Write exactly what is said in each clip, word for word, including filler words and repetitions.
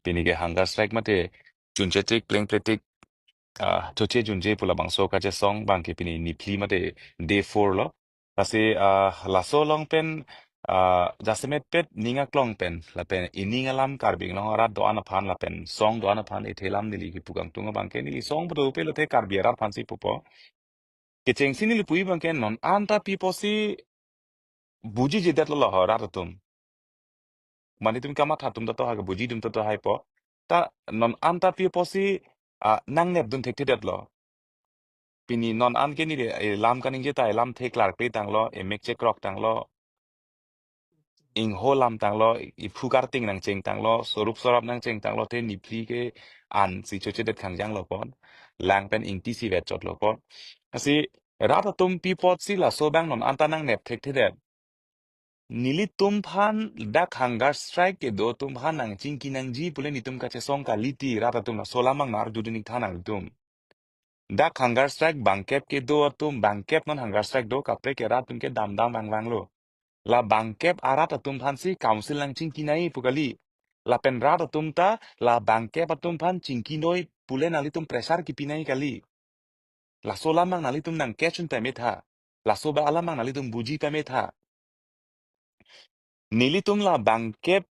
Pini ke hunger strike mate chunchetik plengpletik, ah, choche junje pu labangso kachesong abangke pini niphli mate day four lo. Lasi, ah, laso along pen, ah, jasemet pet ning aklong pen, lapen ining alam Karbi Anglong arat do-an aphan, lapen song do-an aphan, ithelam neli kipu kangtung abangke neli song putu pe lote Karbi arat aphansi pupo. Kechengsi neli pu abangke non anta pi apotsi bujijedetlo ho rat atum. Mane itum kamatha atum ta to ha, buji atum ta to haipo. Ta non anta pi apotsi, ah, nangnepdun thekthedetlo. Pini non an ke neli, eh, lam kaningje ta, eh, lam theklar pe tanglo, eh, mek chekrok tanglo, ingho lam tanglo, iphu karting nangcheng tanglo, sorup sorap nangcheng tanglo, te niphli ke ansi chochedet khangjang lo pon, lang pen ingti si vetchot lo pon. Lasi rat atum pi apotsi laso abang non anta nangnep thekthedet. Nelitum aphan dak hunger strike kedo atum aphan nangchingki nangji pule nelitum kachesong kali ti, rat atum laso alam abang nang-arjudun ik tha nanglitum. Dak hunger strike bangkep kedo atum, bangkep non hunger strike do, kaprek ke rat atum ke damdam vangvanglo. La bangkep arat atum aphansi council nangchingki nangji pu kali. Lapen rat atum ta la bangkep atum aphan chingki noi pule nanglitum pressure kipi nangji kali. Laso alam abang nanglitum nang catch un pame tha. Laso ba alam abang nanglitum buji pame tha. Nelitum la bangkep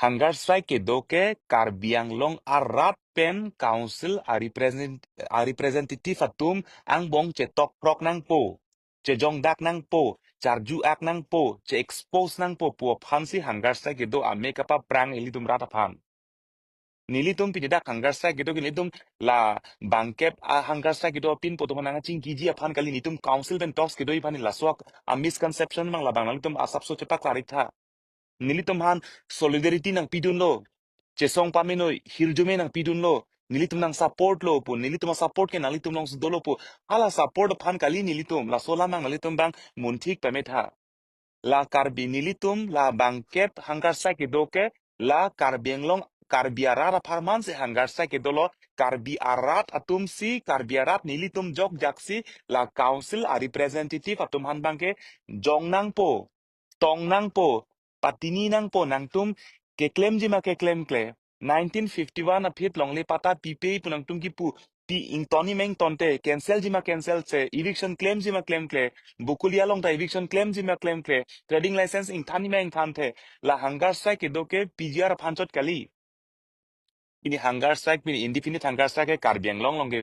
hunger strike kedo ke Karbi Anglong arat pen council a represent-, a representative atum angbong chetokprok nangpo, chejongdak nangpo, charju-ak nangpo, che-expose nangpo pu aphansi hunger strike kedo, ame kapaprang ilitum rat aphan. Nelitum pini dak hunger strike kedo ke nelitum la bangkep a hunger strike kedo apin poto nangchingkiji aphan kali, nelitum council pen talks kedo aphan, laso a misconception abang labang nanglitum asapso chepaklar ik tha. Nelitum aphan solidarity nangpidunlo, chesong pame noi, hirjume nangpidunlo, nelitum nang support lo pu, nelitum a support ke nanglitum alongsi dolo pu, hala support aphan kali nelitum, laso alam abang nanglitum abang munthik pame tha. La Karbi nelitum la bangkep hunger strike kedo ke la Karbi Anglong Karbi arat apharmansi hunger strike kedolo, Karbi arat atumsi, Karbi arat nelitum jokjaksi la council a representative atum aphan abangke jong nangpo, tong nangpo, patini nangpo, nangtum keklemji ma keklemkle. Nineteen fifty-one aphi longle patta pipe pu nangtum kipu, pi ingtonni ma ingtonte, cancel ji ma cancel se, eviction klemji ma klemkle, Bokolia along ta eviction klemji ma klemkle, trading license ingthanji ma ingthanthe, la hunger strike kedo ke P G R aphan chot kali. Pini hunger strike, pini indefinite hunger strike ke Karbi Anglong along ke